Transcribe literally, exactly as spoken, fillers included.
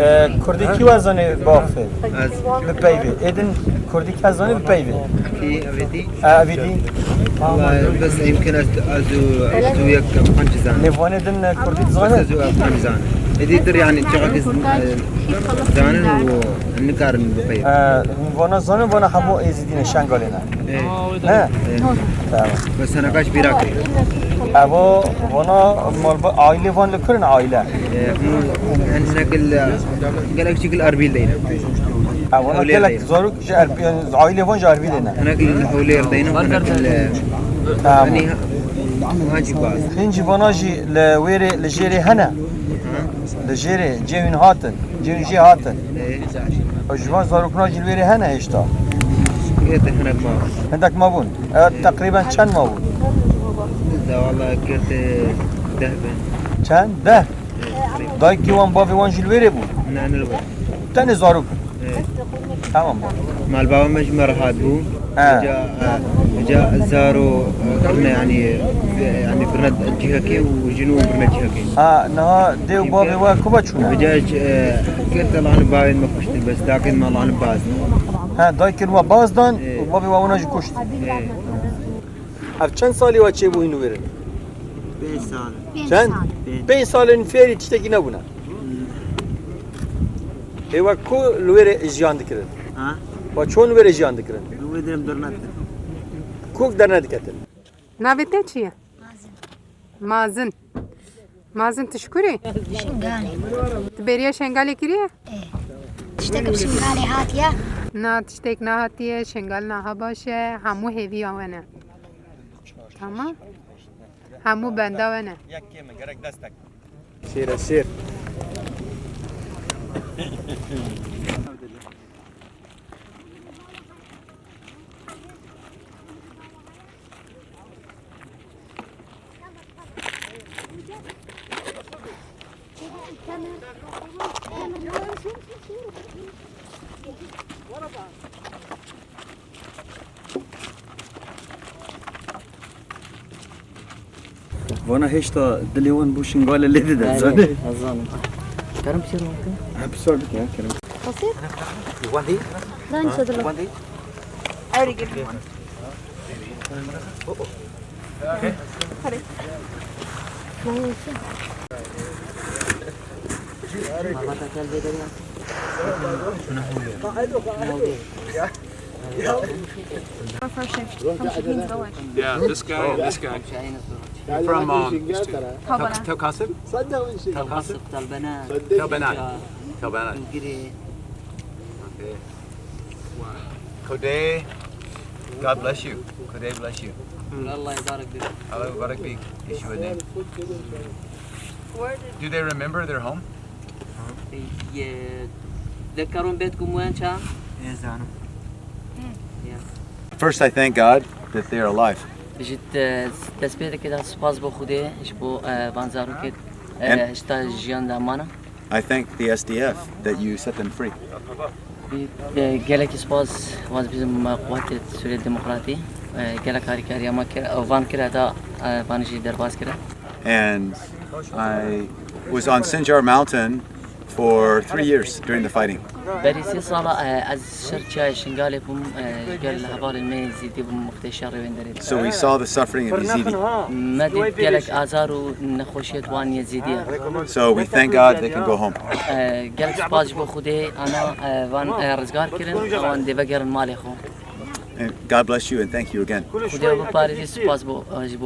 Ee, Kurdî kî wazanê biaxivê? Ez. Bipeyvê. Êdin Kurdî kî wazanê bipeyvê? Kî evêdî? Ee, evêdî. Vallahi bes yemkin ez, ez û, ez û yek Efxancî zanim. Nêvanê din, e, Kurdî dizane? Bes ez û Efxancî zanim. Êdî dir yani çaxek, e, zanin û nikarin bipeyvê. Ee, hûn vana zanin, vana hemû Êzidî ne, Şengalê ne? Ê. Ne? Ê. Tamam. Bes hene kaç bîra kir. Evo, vana malba-, aile van li kur in aile? Ê, hûn, en hinek li, gelek çik li Erbîl deyne. Evo, Hewlêr gelek deyne. Zarok ji Erbîl, aile van ji Erbîlê ne? Hinek li Hewlêr deyne, hinek li, Tamam. Hani ha-, Hacî Baz. Hîn jî vana jî li wêrê, li jêrê hene? Ha? Li jêrê, cêwîn hatin, cêwîn jê hatin. Ê. Ji van zarokna jî li wêrê hene hêşta? Girtê hinek ma. Hindek ma bûn. E, teqrîben çend ma bûn? De valla girtê deh bin. Çend? Deh? Ê, teqrîben. Dayikê wan, bavê wan jî li wêrê bûn? Ne, ne li wêrê. Tenê zarok. Ê. Tamam. Malbava me ji me re hatibû. He. Ca, e, ca zaro, e, kirine, yani, e, yani, birine cihekê û jin û birine cihekê. Ha, niha dê û bavê we ku ve çûne? Vêca, e, girtê lan bavên me kuştin, bes dakên me lan baz. Ha, dayikên we baz dan û bavê we wana jî kuşt. Ê. Ev çend salî we çêbû hîn wêrin? Pênc sal. Çend? Pênc. Pênc salên fêrî tiştekî nebûne. Ê we ku li wêrê jiyan dikirin? Ha? We çon li wêrê jiyan dikirin? Li wê derê em dernetin. Ku dernediketin? Navê te çi ye? Mazin. Mazin. Mazin, tu ji kurê? Şingalê. Tu bêriya Şengalê kiriye? Ê. Tiştek bi Şingalê hatiye? Na, tiştek nehatiye, Şengal niha baş e, hemû hêviya we ne. Tamam. Hemû benda we ne. Yek kêm e, gerek destek. Şêr e, şêr. Vana hêşta dilê wan bo Şingalê lê dide, Belê, zanî? Ez zanim. Kerem, bir şey mi yaptın? Ha, bir sor bir ya, Kerem. Nasıl? You want it? Ben çadırım. You want it? Ayrı girdim. Yeah, this guy and this guy. You're from, um, Tel Qasim? Tel Qasim? Tel Benan. Tel Benan. Tel Benan. Okay. Wow. Koday, God bless you. Koday bless you. Allah يبارك بك. Allah يبارك بك. Yeshua name. Do they remember their home? Ye, dekarun bet ku muen ça? Ê, zanim. Yeah. First, I thank God that they are alive. Ji te-, destpêkê de spas bo Xwedê ji bo, e, van zarokê, e, And ji ta jiyan de mana. I thank the S D F that you set them free. Bi, e, gelekî spas waz bizim, e, Quwatê Sûriyê Demokratî, e, gelek harîkariya ma kir, e, van kir heta, e, van jî derbas kir. And I was on Sinjar Mountain for three years during the fighting. Berî sê sala, e, ez ser çiyayê Şingalê bûm, e, gel hevalên me Êzidî bûm wextê şerê wê derê. So we saw the suffering of Yazidi. Me dît gelek azar û nexweşiyê wan Êzidî ye. So we thank God they can go home. E, gelek spas ji bo Xwedê, ana, e, van, e, rizgar kirin, wan dê vegerin malê xwe. And God bless you and thank you again. Xwedê we biparêzî, spas bo, e, ji bo.